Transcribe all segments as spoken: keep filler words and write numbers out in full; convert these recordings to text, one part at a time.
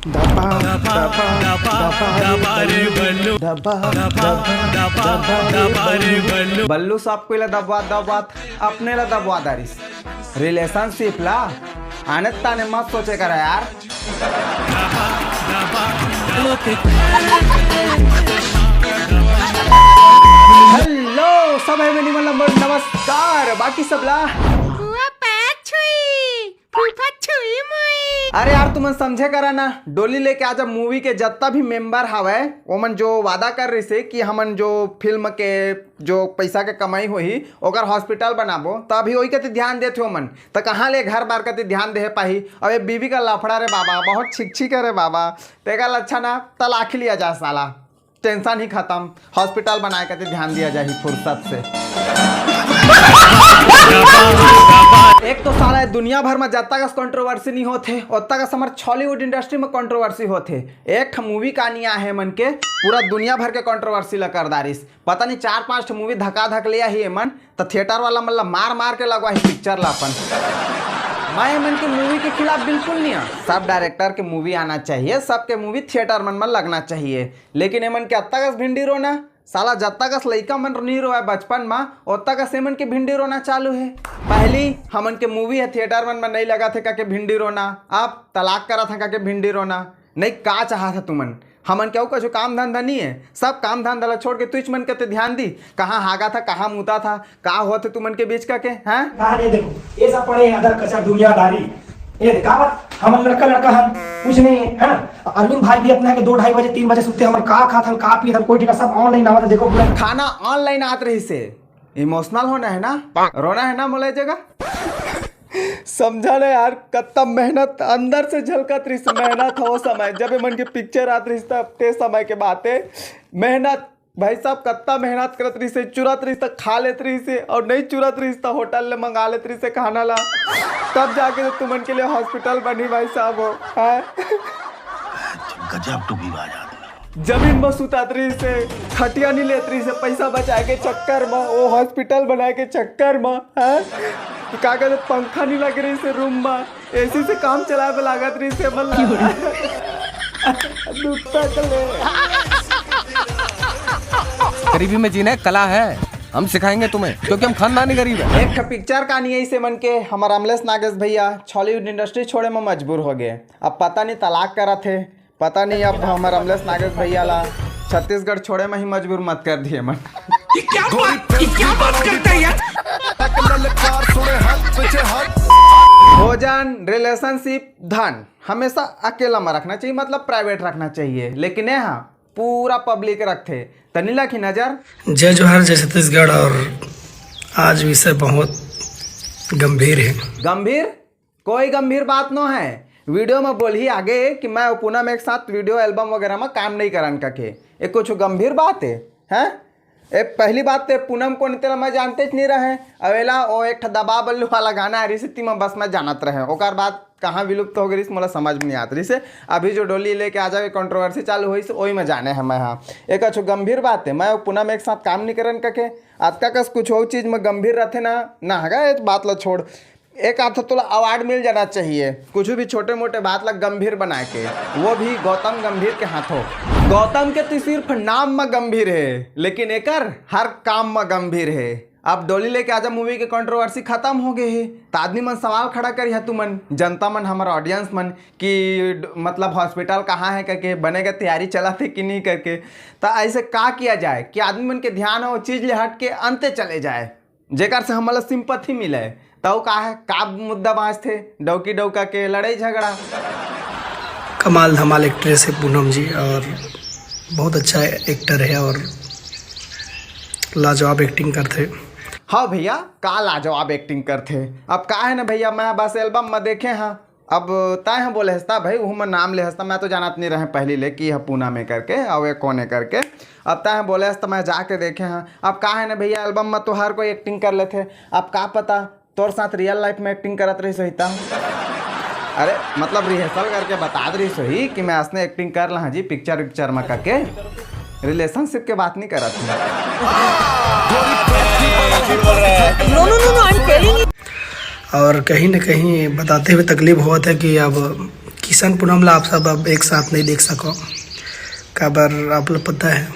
दबा, दबा, दबा, दबा रे बल्लू। दबा, दबा, दबा, दबा रे बल्लू। बल्लू सब कोई ला दबवा, दबवा, अपने ला दबवा दारिस। रिलेशनशिप ला आने ताने मत सोचे करा यार। हेलो सब है मिनिमल नंबर, नमस्कार बाकी सब ला। फूफा छुई, फूफा छुई मुई। अरे यार, तुमन समझे करा ना, डोली लेके आजा मूवी के जत्ता भी मेंबर हावय, ओमन जो वादा कर रहिसे कि हमन जो फिल्म के जो पैसा के कमाई होही, ओकर हॉस्पिटल बनाबो, त अभी ओई कति ध्यान देथे ओमन, त कहाँ ले घर बार कति ध्यान देहे पाही? अब ये बीवी का लफड़ा रे बाबा, बहुत छिकछिक है रे बाबा, तेकर ले अच्छा ना तलाक ही लिया जा साला। टेंशन ही खत्म, हॉस्पिटल बनाए कति ध्यान दिया जाही फुर्सत से। एक तो साला दुनिया भर में जब तक कंट्रोवर्सी नहीं होथे, ओतक हमर छॉलीवुड इंडस्ट्री में कंट्रोवर्सी होथे। एक ठो मूवी का नहीं आहे मन के, पूरा दुनिया भर के कंट्रोवर्सी ला कर दारिस। पता नहीं चार पांच ठो मूवी धका धक ले आही एमन, त थिएटर वाला मन ला मार मार के लगवाही पिक्चर ला अपन। मैं एमन के मूवी के खिलाफ बिल्कुल नहीं आ। सब डायरेक्टर के मूवी आना चाहिए, सबके मूवी थिएटर मन में लगना चाहिए, लेकिन एमन के अत्ता कस भिंडी रोना, साला जत्ता कस लइका मन नहीं रोए बचपन में, ओत्ता कस एमन के भिंडी रोना चालू है। पहली हमन के मूवी है थिएटर मन में नहीं लगा थे का के भिंडी रोना, अब तलाक करा था का के भिंडी रोना। नहीं का चाहा था तुमन? हमन के अउ कछु काम धंधा नहीं है, सब काम धंधा ला छोड़ के तुझ मन के ते ध्यान दी। कहाँ हागा था, कहाँ मुता था, का होत है तुमन के बीच का के, हैं? कहा नहीं देखो, ये सब पड़े हैं अदर कचर दुनियादारी। ये देख, का बात? हमन लड़का लड़का हन, कुछ नहीं है, है ना? अरविंद भाई भी अपना है कि दो ढाई बजे, तीन बजे सुते, हमन का खात हन, का पीत हन, कोई ठिकाना, सब ऑनलाइन आवत है, देखो पूरा। खाना ऑनलाइन आत रहिसे, इमोशनल होना है ना, रोना है ना, मोला जगह। समझा ना यार, कत्ता मेहनत अंदर से झलकत रहिस, मेहनत हो समय, जब ये मन के पिक्चर आत रहिस, तब ते समय के बात है। मेहनत भाई साहब, कत्ता मेहनत करत रहिस, चुरत रहिस त खा लेत रहिस, और नहीं चुरत रहिस त होटल ले मंगा लेत रहिस खाना ला, तब जाके तो तुमन के लिए हॉस्पिटल बनी भाई साहब हो, हैं? गजब टुकड़ीबाज आदमी। जमीन में सुतात रहिस, खटिया नहीं लेत रहिस, पैसा बचाए के चक्कर में, वो हॉस्पिटल बनाए के चक्कर में, हैं? का कहते, पंखा नहीं लगे रहिस रूम में, एसी से काम चलाए में लागत रहिस, मतलब। दुखता कले। गरीबी में जीना एक कला है, हम सिखाएंगे तुम्हें, क्योंकि हम खानदानी गरीब हैं। एक ठो पिक्चर का नहीं है इसे मन के, हमारा अमलेश नागेश भैया छॉलीवुड इंडस्ट्री छोड़े में मजबूर हो गए। अब पता नहीं तलाक करा थे, पता नहीं अब हमर अमलेश नागेश भैया ला छत्तीसगढ़ छोड़े में ही मजबूर मत कर दिए मन। ये क्या बात, ये क्या बात करता है यार? भोजन, रिलेशनशिप, धन हमेशा अकेला में रखना चाहिए, मतलब प्राइवेट रखना चाहिए, लेकिन यहाँ पूरा पब्लिक रखथे, तनी लाखी नजर। जय जोहार, जय छत्तीसगढ़। और आज विषय बहुत गंभीर है। गंभीर? कोई गंभीर बात नो है। वीडियो में बोलही आगे कि मैं अउ पूनम एक साथ वीडियो एल्बम वगैरह में काम नहीं करन कके। ये कुछ गंभीर बात है, हैं? ए, पहली बात ते पूनम कोन तेला मैं जानते च नहीं रहे। अवेला ओ एक ठा दबा बल्लू वाला गाना है रिसिती में बस मैं जानत रहे, ओकर बाद कहाँ विलुप्त हो गई मोला समझ में नहीं आत रहिस। अभी जो डोली लेके आ जावे कंट्रोवर्सी चालू होइस, ओही में जाने हैं मैं। हाँ, एक अच्छो गंभीर बात है, मैं अउ पूनम एक साथ काम नहीं करन कके। अतका कस कुछ हो चीज में गंभीर रहते ना, ना हगा, ये बात ला छोड़। एक आध तोला अवार्ड मिल जाना चाहिए, कुछ भी छोटे मोटे बात ला गंभीर बना के, वो भी गौतम गंभीर के हाथों। गौतम के तो सिर्फ नाम में गंभीर है, लेकिन एकर हर काम में गंभीर है। अब डोली लेके आजा मूवी के कंट्रोवर्सी खत्म हो गए है, त आदमी मन सवाल खड़ा करिहा तुमन, जनता मन, हमारा ऑडियंस मन, कि ड-, मतलब हॉस्पिटल कहाँ है करके, बने का तैयारी चला थे कि नहीं करके। त ऐसे का किया जाए कि आदमी मन के ध्यान हो चीज ले हट के अंते चले जाए, जेकर से हमला सिंपथी मिले। तउ का है, का मुद्दा बाँचथे, डौकी डौका के लड़ाई झगड़ा। कमाल धमाल एक्ट्रेस है पूनम जी, और बहुत अच्छा एक्टर है और लाजवाब एक्टिंग करथे। हाँ भैया, का लाजवाब एक्टिंग करथे। अब का है ना भैया, मैं बस एल्बम में देखे हाँ, अब तय ह बोले हस्ता भाई, उहू में नाम ले हस्ता, मैं तो जानत नहीं रहे पहली ले कि यह पूनम है करके, अउ ये कोन है करके। अब तय ह बोले हस्ता, मैं जाके देखे हाँ। अब का है ना भैया, एल्बम में तो हर कोई एक्टिंग कर लेथे, अब का पता तोर साथ रियल लाइफ में एक्टिंग करत रहिस होही त। अरे मतलब रिहर्सल करके बता रहिस होही कि मैं असने एक्टिंग कर लहा जी पिक्चर विक्चर में करके। रिलेशनशिप के बात नहीं करत हूँ। No, no, no, no, I'm telling you. और कहीं ना कहीं बताते हुए तकलीफ होवत है कि अब किशन पूनम ला आप सब अब एक साथ नहीं देख सको, काबर आप लोग पता है,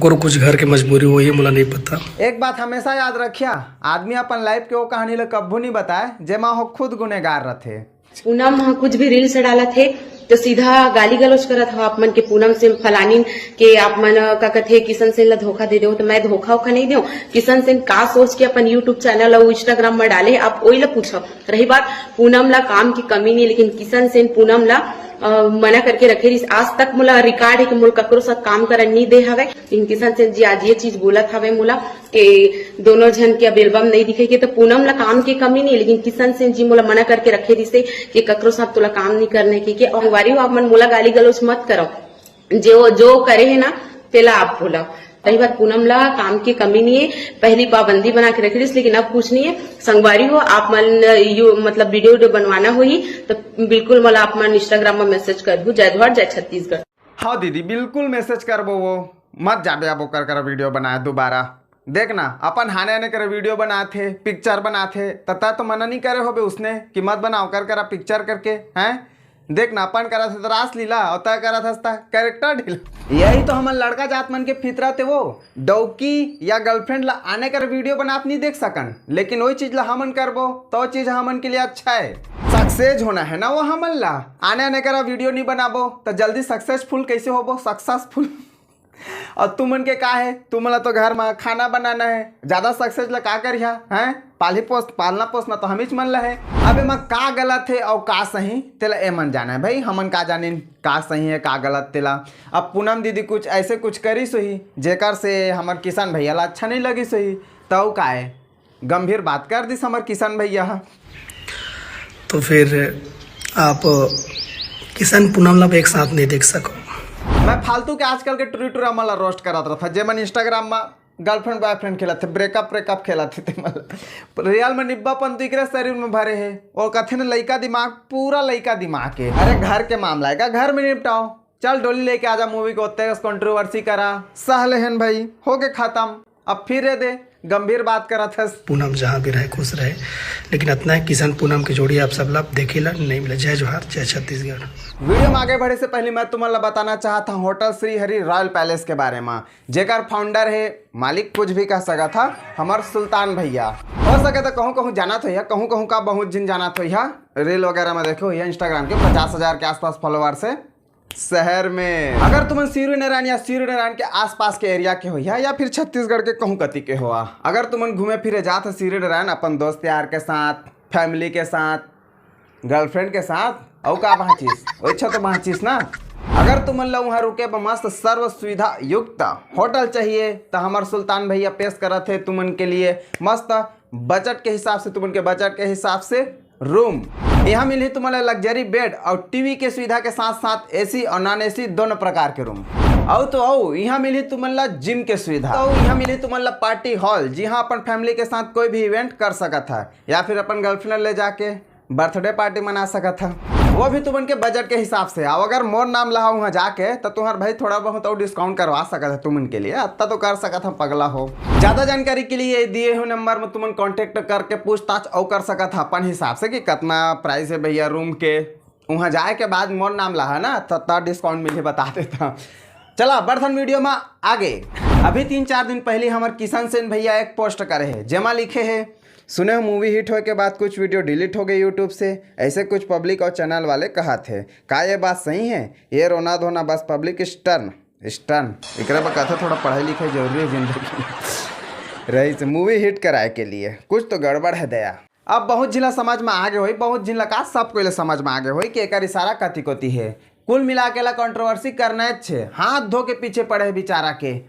कोनो कुछ घर के मजबूरी होही, मोला नहीं पता। एक बात हमेशा याद रखिया, आदमी अपन लाइफ के वो कहानी ला कब्बू नहीं बताए जेमा हो खुद गुनेगार रथे। पूनम ह कुछ भी रील्स डालत हे तो सीधा गाली गलौज करत हव आप मन के, पूनम से फलानी के आप मन का कथे किशन सेन ला धोखा दे देव, तो मैं धोखा ओखा नहीं देव। किशन सेन का सोच के अपन YouTube चैनल अउ Instagram में डाले, आप ओई ला पूछो। रही बात पूनम ला काम की कमी नहीं, लेकिन किशन सेन पूनम ला अ, मना करके रखे रहिस। आज तक मोला रिकॉर्ड है कि मोला ककरो साथ काम करन नहीं दे हवे, लेकिन किशन सेन जी आज ये चीज बोलत हवे मोला कि दोनों झन के अब एल्बम नहीं दिखे के, तो पूनम ला काम के कमी नहीं, लेकिन किशन सेन जी मोला मना करके रखे रहिसे कि ककरो साथ तोला काम नहीं करने के, के। और संगवारी हो, आप मन मोला गाली गलौज मत करो, जो जो करे है ना तेला आप बोला। रही बात पूनम ला काम की कमी नहीं है, पहली पाबंदी बना के रखे रहिस, लेकिन अब कुछ नहीं है। संगवारी हो, आप मन यू मतलब वीडियो वीडियो बनवाना होही तो बिल्कुल मोला आप मन Instagram में मैसेज करहू। जय जोहार, जय छत्तीसगढ़। हाँ दीदी, बिल्कुल मैसेज करबो, वो मत जाबे अब ओकर करा वीडियो बनाए दोबारा। देख ना, अपन हाने आने करे वीडियो बनाथे, पिक्चर बनाथे, त तै तो मना नहीं करे होबे उसने कि मत बनाओ कर करा पिक्चर करके, हैं? देख ना, अपन करत हे त रासलीला, और तै करत हस त कैरेक्टर ढीला। यही तो हमन लड़का जात मन के फितरत हे, वो डौकी या गर्लफ्रेंड ला आने कर वीडियो बनात नहीं देख सकन, लेकिन वही चीज ला हमन करबो तो वो चीज हमन के लिए अच्छा है। सक्सेस होना है ना वो हमन ला, आने आने करा वीडियो नहीं बनाबो तो जल्दी सक्सेसफुल कैसे होबो? सक्सेसफुल। और तुमन के का है, तुमन ला तो घर में खाना बनाना है, ज्यादा सक्सेस ला का करिहा, हैं? पाली पोस पालना पोसना तो हमीच मन ला है। अब एमा का गलत है और का सही, तेला एमन जाना है भाई, हमन का जानिन का सही है का गलत तेला। अब पूनम दीदी कुछ ऐसे कुछ करिस होही जेकर से हमर किशन भैया ला अच्छा नहीं लगिस होही, तौ का है, गंभीर बात कर दिस हमर किशन भैया ह। तो फिर आप किशन पूनम ला एक साथ नहीं देख सको। मैं फालतू के आजकल के टुरी टुरा मन ला रोस्ट करत रहता, जेमन Instagram में गर्लफ्रेंड बॉयफ्रेंड खेलत थे, ब्रेकअप ब्रेकअप खेलत थे, ते मतलब रियल में निब्बा पंतु इकरे शरीर में भरे है। और कथे न लइका दिमाग, पूरा लइका दिमाग है। अरे घर के मामला है का, घर में निपटाओ। चल डोली लेके आजा मूवी को, ओत्ते कंट्रोवर्सी करा, सह लेहन भाई, हो के खत्म। अब फिर रे दे, गंभीर बात करत हस। पूनम जहाँ भी रहे खुश रहे, लेकिन अतना है किशन पूनम के जोड़ी आप सब ला देखे ला नहीं मिला। जय जोहार, जय छत्तीसगढ़। वीडियो में आगे बढ़े से पहले मैं तुमन ला बताना चाहत हूँ hotel Shri Hari royal palace के बारे में, जेकर फाउंडर है, मालिक कुछ भी कह सकत हा, हमर सुल्तान भैया। हो सके तो कहूँ कहूँ जानत होइहा, कहूँ कहूँ का बहुत जिन जानत होइहा, रील वगैरह में देखे होइहा, Instagram के पचास हजार के आसपास फॉलोअर्स है शहर में। अगर तुमन सिवरी नारायण या सिवरी नारायण के आसपास के एरिया के होइहा या फिर छत्तीसगढ़ के कहूँ कति के होआ, अगर तुमन घूमे फिरे जात हो सिवरी नारायण अपन दोस्त यार के साथ, फैमिली के साथ, गर्लफ्रेंड के साथ, अउ का बांचिस, ओइछा तो बांचिस ना। अगर तुमन ला उहाँ रुके बर मस्त सर्व सुविधा युक्त होटल चाहिए, त हमर सुल्तान भैया पेश करत हे तुमन के लिए मस्त बजट के हिसाब से, तुमन के बजट के हिसाब से रूम। यहाँ मिलही तुमन ला लग्जरी बेड और टीवी के सुविधा के साथ साथ एसी और नॉन एसी दोनों प्रकार के रूम। अउ तो अउ यहाँ मिलही तुमन ला जिम के सुविधा। तो यहाँ मिलही तुमन ला पार्टी हॉल, जी हाँ, अपन फैमिली के साथ कोई भी इवेंट कर सकत है या फिर अपन गर्लफ्रेंड ले जाके बर्थडे पार्टी मना सकत हा, वो भी तुमन के बजट के हिसाब से। अब अगर मोर नाम लहा उहाँ जाके, तो तुम्हार भाई थोड़ा बहुत और डिस्काउंट करवा सकत है तुमन के लिए, अत्ता तो कर सकत हा पगला हो। ज्यादा जानकारी के लिए दिए हुए नंबर में तुमन कॉन्टेक्ट करके पूछताछ और कर सकत हा अपन हिसाब से कि कितना प्राइस है भैया रूम के। उहाँ जाए के बाद मोर नाम लहा ना, तो डिस्काउंट मिले बता देता। चला बढ़थन वीडियो में आगे। अभी तीन चार दिन पहले हमर किशन सेन भैया एक पोस्ट करे है, जेमा लिखे है, सुने हो मूवी हिट होए के बाद कुछ वीडियो डिलीट हो गए YouTube से, ऐसे कुछ पब्लिक और चैनल वाले कहत है। का ये बात सही है? ये रोना धोना बस पब्लिक स्टर्न स्टर्न एकरा पर कथा थोड़ा पढ़ाई लिखाई जरूरी है जिंदगी में। रही से मूवी हिट कराए के लिए कुछ तो गड़बड़ है दया। अब बहुत झिला समझ में आगे होई, बहुत झिला का सब कोई ले समझ में आगे होई कि एकर इशारा कति कोती है। कुल मिला के ला कंट्रोवर्सी करना छे, हाथ धो के पीछे पड़े है बेचारा के।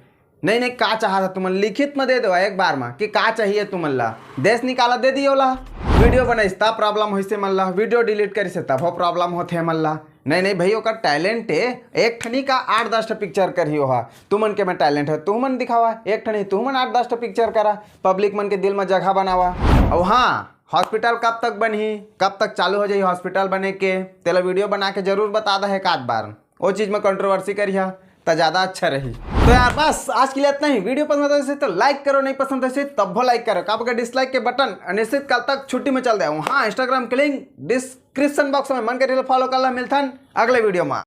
नहीं नहीं, का चाहत है तुमन लिखित में दे दो एक बार में कि का चाहिए तुमन ला। देश निकाला दे दियो ला। वीडियो बनाइस तब प्रॉब्लम होइसे मन ला, वीडियो डिलीट करिसे तब हो प्रॉब्लम होथे मन ला। नहीं नहीं भाई, ओकर टैलेंट है, एक ठनी का आठ दस ठो पिक्चर करही ओहा। तुमन के में टैलेंट है, तुमन दिखावा एक ठनी, तुमन आठ दस ठो पिक्चर करा, पब्लिक मन के दिल में जगह बनावा। और हाँ, हॉस्पिटल कब तक बनही, कब तक चालू हो जाही हॉस्पिटल बने के, तेला वीडियो बना के जरूर बता दे एक आध बार। ओ चीज में कंट्रोवर्सी करिहा त ज्यादा अच्छा रही। तो यार बस आज के लिए इतना ही। वीडियो पसंद आए तो लाइक करो, नहीं पसंद आए तब लाइक करो। काबर के डिसलाइक के बटन अनिश्चित काल तक छुट्टी में चल दे। हाँ, Instagram के लिंक डिस्क्रिप्शन डिस्क्रिप्शन बॉक्स में मन के फॉलो कर ला। मिलथन अगले वीडियो में।